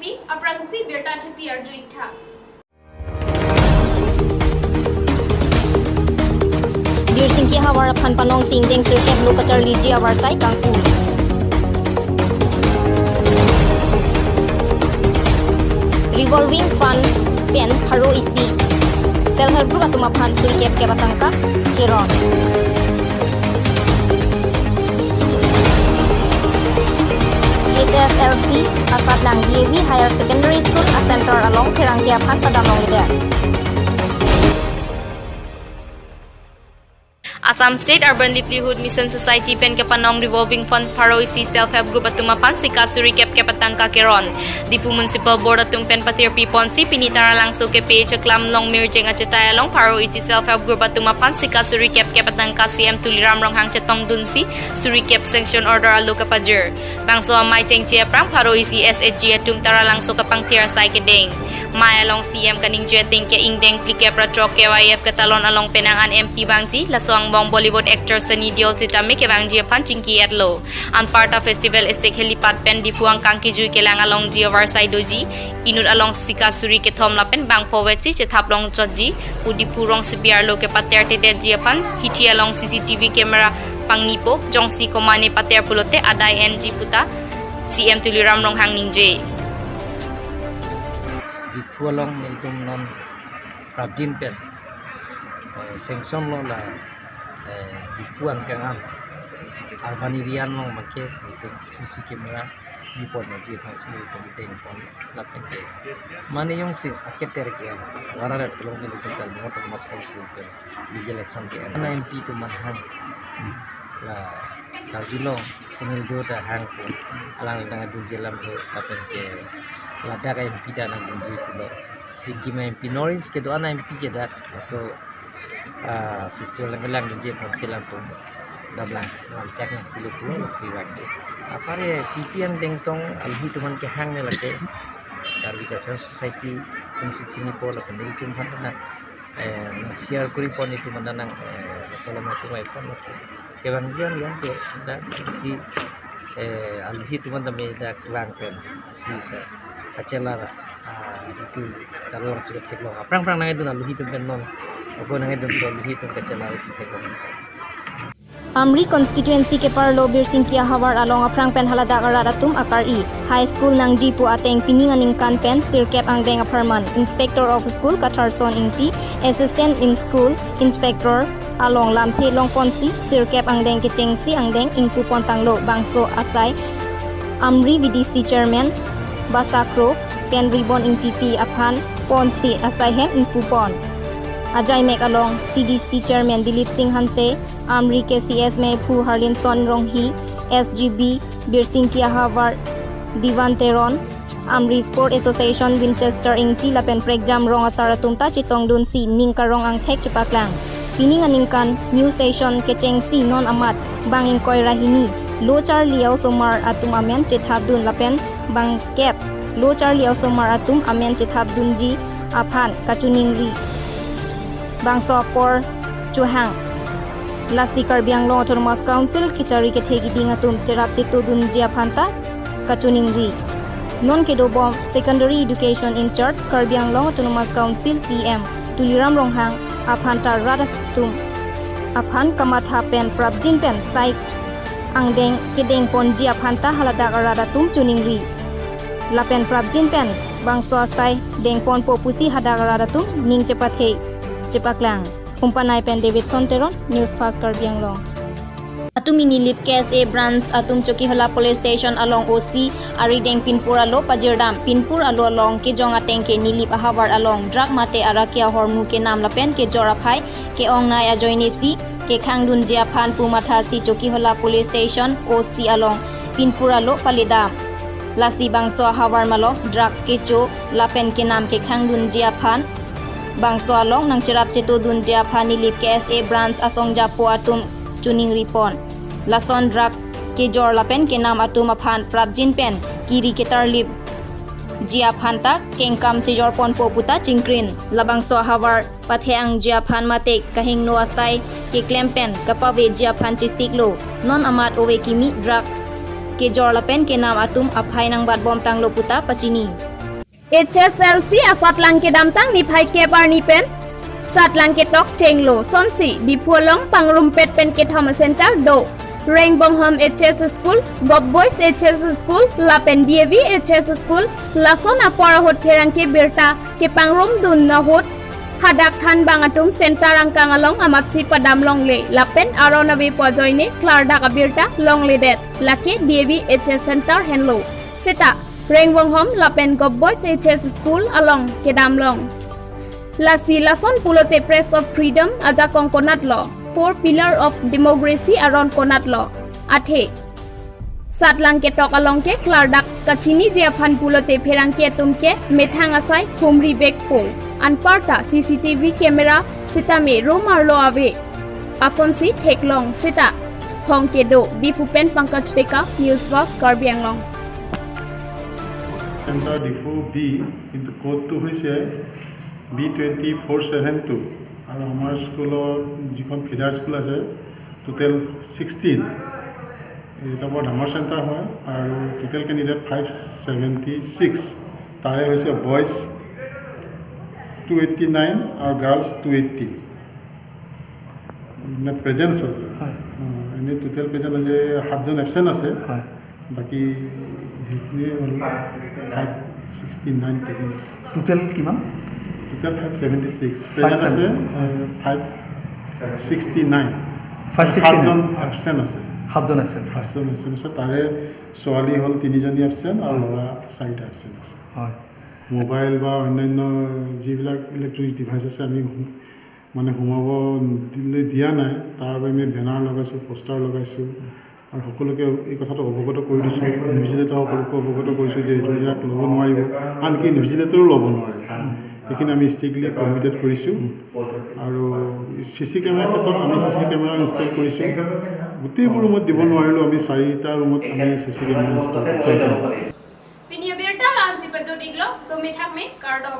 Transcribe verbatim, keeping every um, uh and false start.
Aphrangsi birta thepi arju-ik tha. Birsingki ahavar aphan panongsi ingdeng sirkep lo kacharliji avarsai kangpu. Revolving fund pen pharo isi self help group atum aphan suri kep kep atangka keron. H S L C asatlang D A V Higher Secondary School a center along pherangke aphan padam longledet. Assam State Urban Livelihood Mission Society pen kepanong revolving fund pharo isi self help group atum aphan sika suri kep kep atangka keron. Diphu Municipal Board atum pen patirpi ponsi pini Taralangso kepe cheklam long mirjeng achetai along pharo isi self help group atum aphan sika suri kep kep atangka C M Tuliram Ronghang chetongdunsi suri kep sanction order alo kepajir. Bangso amei chengche aphrang pharo isi S H G atum Taralangso kapangthir asai kedeng. Mei along C M kaningje ateng ke ingdeng phlikep ra throk K Y F ketalon along penang an M P vangji, laso angbong Bollywood actor Sunny Deol sitame kevangji aphan chingki-etlo. Anparta festival esek helipad pen Diphu angkang kijui kelang alongji avarsai doji. Inut along sika suri kethom lapen bangpho vetsi chethap longchotji pu Diphu rongsopi arlo kepatertedetji aphan hithi along C C T V camera pangnipo, jongsi komane pater pulote adai enji puta C M Tuliram Ronghang ningje. Diphu along nelitum non prapjin pen, eh, sanction lo la, eh, Diphu angkang an urban area along make nelitum C C camera nipon aji aphansi nelitum dengpon lapen ke mane jongsi aketer ke vara rat along nelitum Karbi Anglong Autonomous Council pen legal action ke ana M P atum aphan hang la Karbi Anglong Sunil Deol ta hang pu alang nangdunji alam do lapen ke ladak M P ta nangdunji pulo. Sikkim M P, North East kedo-an M P ke dak laso, ah, festival nangkelangdunji aphansi alangtum damlang lamchak nangpulo pulo lasi vangji. Apar ya P P N dengtong alohi atum aphan kehang ne lake Karbi Cultural Society atumsi chinipo lapen nelitum aphan na, eh, share kori pon itum aphan nang, eh, solomon chumai pon lasi. Kevang dian dian ke dak si, eh, alohi atum aphan tame dak vang pen si ka, kachelar, ah, jitu Taralangso ketheklong aphrang aphrang nangdun alohi atum pen non. Ako nangdun ke alohi atum kachelar si theklong. Amri constituency keparlo Birsingki ahavar along aphrang pen haladak arat atum akari. High school nangji pu ateng pining aningkan pen sirkep angdeng apharman. Inspector of School Katharson Ingti, Assistant in School Inspector along lamthe longponsi sirkep angdeng kechengsi angdeng ingpupon tanglo. Bangso asai Amri V D C Chairman Basa Kro pen ribbon ingtipi aphan ponsi asai hem ingpupon. Ajaimek along C D C Chairman Dilip Singh Hanse, Amri K C S mephu Harlinson Ronghi, S G B Birsingki ahavar Divan Teron, Amri Sport Association Winchester Ingti lapen prekjam rong asar atum ta chetongdunsi ning karong angthek chepaklang. Pining aningkan new session kechengsi non amat bang ingkoi ra hini lo charli a-osomar atum amen chethapdun lapen bangkep lo charli a-osomar atum amen chethapdunji aphan kachiningri. Bangso apor chohang. Lasi Karbi Anglong Autonomous Council kechari kethe kiding atum cherap chetodunji aphan ta kachiningri. Non kedobom Secondary Education in Charge Karbi Anglong Autonomous Council C M Tuliram Ronghang aphan ta rat atum aphan kamatha pen prapjin pen sai angdeng kedengponji aphan ta haladak arat atum chiningri. Lapen prapjin pen bangso asai dengponpo pusi hadak arat atum ning chepathe chepaklang. Umpanai pen Davidson Teron, News Fast Karbi Anglong. Atum inilip K S A branch atum Chokihola Police Station along O C arideng pinpur alo pajirdam. Pinpur alo along kejong ateng ke Nilip ahavar along drug mate arake ahormu kenam lapen kejor aphai ke-ongnei ajoinesi kekhangdunji aphan pu mathasi Chokihola Police Station O C along pinpur alo palidam. Lasi bangso ahavar malok drugs kecho lapen kenam kekhangdunji aphan bangso along nangcherap chetodunji aphan Nilip K S A branch asong japo atum chiningripon. Lason drug kejor lapen kenam atum aphan prapjin pen kiri ketarlipji aphan ta kengkam chejorponpo puta chingkrin. Labangso ahavar pathekji aphan mate kahingno asai keklem pen kapaveji aphan chesiklo. Non amat ove kimi drugs kejor lapen kenam atum aphai nangbatbom tanglo puta pachini. H S L C asatlang kedamtang niphai kep arni pen satlang ketok chenglo sonsi Diphu along pangrumpet pen kethom center do. Rengbonghom H S School, Govt Boys H S School lapen D A V H S School lason apor ahut pherangke birta kepangrumdun ahut hadak thanbang atum center angkang along amatsi padam longle lapen aron avepo ajoine klardak abirta longledet, lake D A V H S center henlo. Seta Rengbonghom lapen Govt Boys H S School along kedam long. Lasi lason pulote Press of Freedom ajakong konatlo, Four Pillar of Democracy aron konatlo, athe satlang ketok along ke klardak kachiniji aphan pulote pherangke atum ke methang asai humri vekpo. Anparta C C T V camera sitame room arlo ave asonsi theklong seta hong kedo. Diphu pen Pankaj Deka, News Fast Karbi Anglong. Center Diphu B, কিন্তু কোডটো হৈছে B twenty four seven two. আৰু আমাৰ স্কুলৰ যিখন feeder school আছে, টোটেল ছিক্সটিন। এইটো বৰ ডাঙৰ চেণ্টাৰ হয় আৰু টোটেল কেণ্ডিডেট ফাইভ ছেভেণ্টি ছিক্স। তাৰে হৈছে বইজ টু এইটি নাইন আৰু গাৰ্লছ টু এইটি। মানে প্ৰেজেণ্ট আছে। হয়। অ, এনেই টোটেল প্ৰেজেণ্ট হৈছে সাতজন এবচেণ্ট আছে। হয়। বাকী সেইখিনিয়ে হ'ল ফাইভ ছিক্সটি নাইন প্ৰেজেণ্ট আছে। টোটেল কিমান? Total five seventy six present আছে। Five sixty nine. Five sixty সাতজন নাইন। এবচেণ্ট আছে। সাতজন এবচেণ্ট। সাতজন এবচেণ্ট আছে। তাৰে ছোৱালী হ'ল তিনিজনী এবচেণ্ট আৰু ল'ৰা চাৰিটা এবচেণ্ট আছে। হয়। মোবাইল বা অন্যান্য যিবিলাক ইলেক্ট্ৰনিক ডিভাইচ আছে, আমি হো- মানে সোমাব দিলে দিয়া নাই। তাৰ বাবে আমি বেনাৰ লগাইছোঁ, পোষ্টাৰ লগাইছোঁ আৰু সকলোকে এই কথাটো অৱগত কৰি দিছোঁ। ইনভিজিলেটৰ সকলোকে অৱগত কৰিছোঁ যে এইটো ইয়াক ল'ব নোৱাৰিব। আনকি ইনভিজিলেটৰো ল'ব নোৱাৰে। সেইখিনি আমি ষ্ট্ৰিক্টলি প্ৰহিবিটেড কৰিছোঁ। আৰু চি চি কেমেৰাৰ ক্ষেত্ৰত আমি চি চি কেমেৰা ইনষ্টল কৰিছোঁ। গোটেইবোৰ ৰুমত দিব নোৱাৰিলেও আমি চাৰিটা ৰুমত আমি চি চি কেমেৰা ইনষ্টল কৰিছোঁ। Pini abirta la-ansi pajut-iklo, dome thakme, kardom.